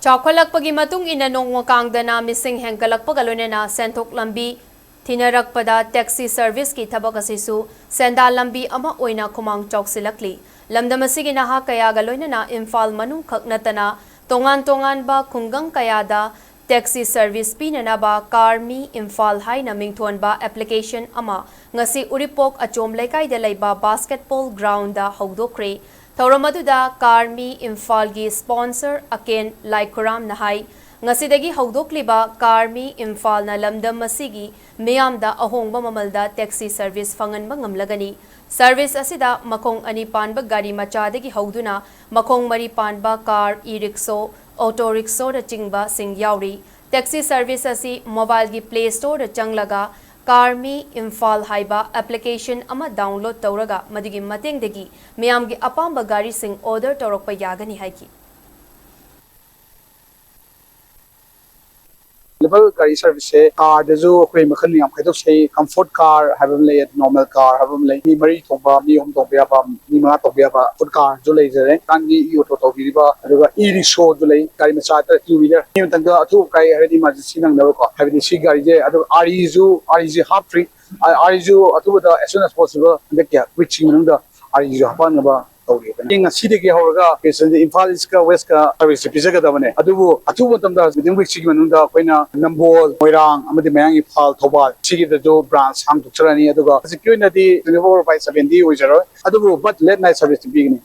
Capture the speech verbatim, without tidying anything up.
ꯆꯥꯎꯈꯠꯂꯛꯄꯒꯤ ꯃꯇꯨꯡ ꯏꯟꯅ ꯅꯣꯡꯃ ꯀꯥꯡꯗꯅ ꯃꯤꯁꯤꯡ ꯍꯦꯟꯒꯠꯂꯛꯄꯒ ꯂꯣꯏꯅꯅ ꯁꯦꯟꯊꯣꯛ ꯂꯝꯕꯤ ꯊꯤꯅꯔꯛꯄꯗ taxi serviceꯀꯤ ꯊꯕꯛ ꯑꯁꯤꯁꯨ ꯁꯦꯟꯗꯥꯟ ꯂꯝꯕꯤ ꯑꯃ ꯑꯣꯏꯅ ꯈꯨꯃꯥꯡ ꯆꯥꯎꯁꯤꯜꯂꯛꯂꯤ꯫ ꯂꯝꯗꯝ ꯑꯁꯤꯒꯤ ꯅꯍꯥ ꯀꯌꯥꯒ ꯂꯣꯏꯅꯅ ꯏꯝꯐꯥꯜ ꯃꯅꯨꯡ ꯈꯛ ꯅꯠꯇꯅ ꯇꯣꯉꯥꯟ ꯇꯣꯉꯥꯟꯕ ꯈꯨꯡꯒꯪ ꯀꯌꯥꯗ taxi service ꯄꯤꯅꯅꯕ Car Me Imphal ꯍꯥꯏꯅ ꯃꯤꯡꯊꯣꯟꯕ application ꯑꯃ ꯉꯁꯤ ꯎꯔꯤꯄꯣꯛ ꯑꯆꯣꯝ ꯂꯩꯀꯥꯏꯗ ꯂꯩꯕ basketball groundꯗ ꯍꯧꯗꯣꯛꯈ꯭ꯔꯦ꯫ ꯊꯧꯔꯝ ꯑꯗꯨꯗ Car Me ꯏꯝꯐꯥꯜꯒꯤ sponsor ꯑꯀꯦꯟ ꯂꯥꯏꯈꯨꯔꯥꯝꯅ ꯍꯥꯏ, ꯉꯁꯤꯗꯒꯤ ꯍꯧꯗꯣꯛꯂꯤꯕ Car Me ꯏꯝꯐꯥꯜꯅ ꯂꯝꯗꯝ ꯑꯁꯤꯒꯤ ꯃꯤꯌꯥꯝꯗ ꯑꯍꯣꯡꯕ ꯃꯃꯜꯗ taxi service ꯐꯪꯍꯟꯕ ꯉꯝꯂꯒꯅꯤ꯫ Service ꯑꯁꯤꯗ ꯃꯈꯣꯡ ꯑꯅꯤ ꯄꯥꯟꯕ ꯒꯥꯔꯤ ꯃꯆꯥꯗꯒꯤ ꯍꯧꯗꯨꯅ ꯃꯈꯣꯡ ꯃꯔꯤ ꯄꯥꯟꯕ car, e-rickshaw, auto rickshawꯅꯆꯤꯡꯕꯁꯤꯡ ꯌꯥꯎꯔꯤ꯫ Taxi service ꯑꯁꯤ mobileꯒꯤ Play Storeꯗ ꯆꯪꯂꯒ Car Me ꯏꯝꯐꯥꯜ ꯍꯥꯏꯕ application ꯑꯃ download ꯇꯧꯔꯒ ꯃꯗꯨꯒꯤ ꯃꯇꯦꯡꯗꯒꯤ ꯃꯤꯌꯥꯝꯒꯤ ꯑꯄꯥꯝꯕ ꯒꯥꯔꯤꯁꯤꯡ order ꯇꯧꯔꯛꯄ ꯌꯥꯒꯅꯤ ꯍꯥꯏꯈꯤ꯫ Available ꯒꯥꯔꯤ serviceꯁꯦ carꯗꯁꯨ ꯑꯩꯈꯣꯏ ꯃꯈꯜ ꯌꯥꯝ ꯈꯥꯏꯗꯣꯛꯆꯩ꯫ Comfort car ꯍꯥꯏꯕ ꯑꯃ ꯂꯩ, normal car ꯍꯥꯏꯕ ꯑꯃ ꯂꯩ꯫ ꯃꯤ ꯃꯔꯤ ꯇꯣꯡꯕ, ꯃꯤ ꯑꯍꯨꯝ ꯇꯣꯡꯕ ꯌꯥꯕ, ꯃꯤ ꯃꯉꯥ ꯇꯣꯡꯕ ꯌꯥꯕ food carꯁꯨ ꯂꯩꯖꯔꯦ꯫ ꯍꯧꯖꯤꯛꯀꯥꯟꯒꯤ e-auto ꯇꯧꯕꯤꯔꯤꯕ, ꯑꯗꯨꯒ e-rickshawꯁꯨ ꯂꯩ꯫ ꯒꯥꯔꯤ ꯃꯆꯥꯗ two wheeler, ꯃꯤ ꯑꯃꯇꯪꯗ ꯑꯊꯨꯕ ꯑꯀꯥꯏ ꯍꯥꯏꯔꯗꯤ emergency ꯅꯪꯅꯕꯀꯣ, ꯍꯥꯏꯕꯗꯤ ꯁꯤ ꯒꯥꯔꯤꯁꯦ꯫ ꯑꯗꯨꯒ REꯁꯨ, REꯁꯦ ꯍꯥꯞꯇ꯭ꯔꯤ꯫ REꯁꯨ ꯑꯊꯨꯕꯗ as soon as possible ꯍꯟꯗꯛꯀꯤ weekꯁꯤꯒꯤ ꯃꯅꯨꯡꯗ REꯁꯨ ꯍꯥꯞꯄꯛꯅꯕ ꯇꯧꯔꯤꯕꯅꯤ꯫ ꯉꯁꯤꯗꯒꯤ ꯍꯧꯔꯒ ꯄꯦꯁꯦꯟꯖꯔ ꯏꯝꯐꯥꯜ ꯏꯁꯀ ꯋꯦꯁꯀ ꯁꯥꯔꯚꯤꯁꯁꯦ ꯄꯤꯖꯒꯗꯕꯅꯦ꯫ ꯑꯗꯨꯕꯨ ꯑꯊꯨꯕ ꯃꯇꯝꯗ within weekꯁꯤꯒꯤ ꯃꯅꯨꯡꯗ ꯑꯩꯈꯣꯏꯅ ꯅꯝꯕꯣꯜ, ꯃꯣꯏꯔꯥꯡ ꯑꯃꯗꯤ ꯃꯌꯥꯡ ꯏꯝꯐꯥꯜ, ꯊꯧꯕꯥꯜ ꯁꯤꯒꯤꯗꯁꯨ branch ꯍꯥꯡꯗꯣꯛꯆꯔꯅꯤ꯫ ꯑꯗꯨꯒ ꯍꯧꯖꯤꯛꯀꯤ ꯑꯣꯏꯅꯗꯤ twenty four by sevenꯗꯤ ꯑꯣꯏꯖꯔꯣꯏ, ꯑꯗꯨꯕꯨ but late night serviceꯇꯤ ꯄꯤꯒꯅꯤ꯫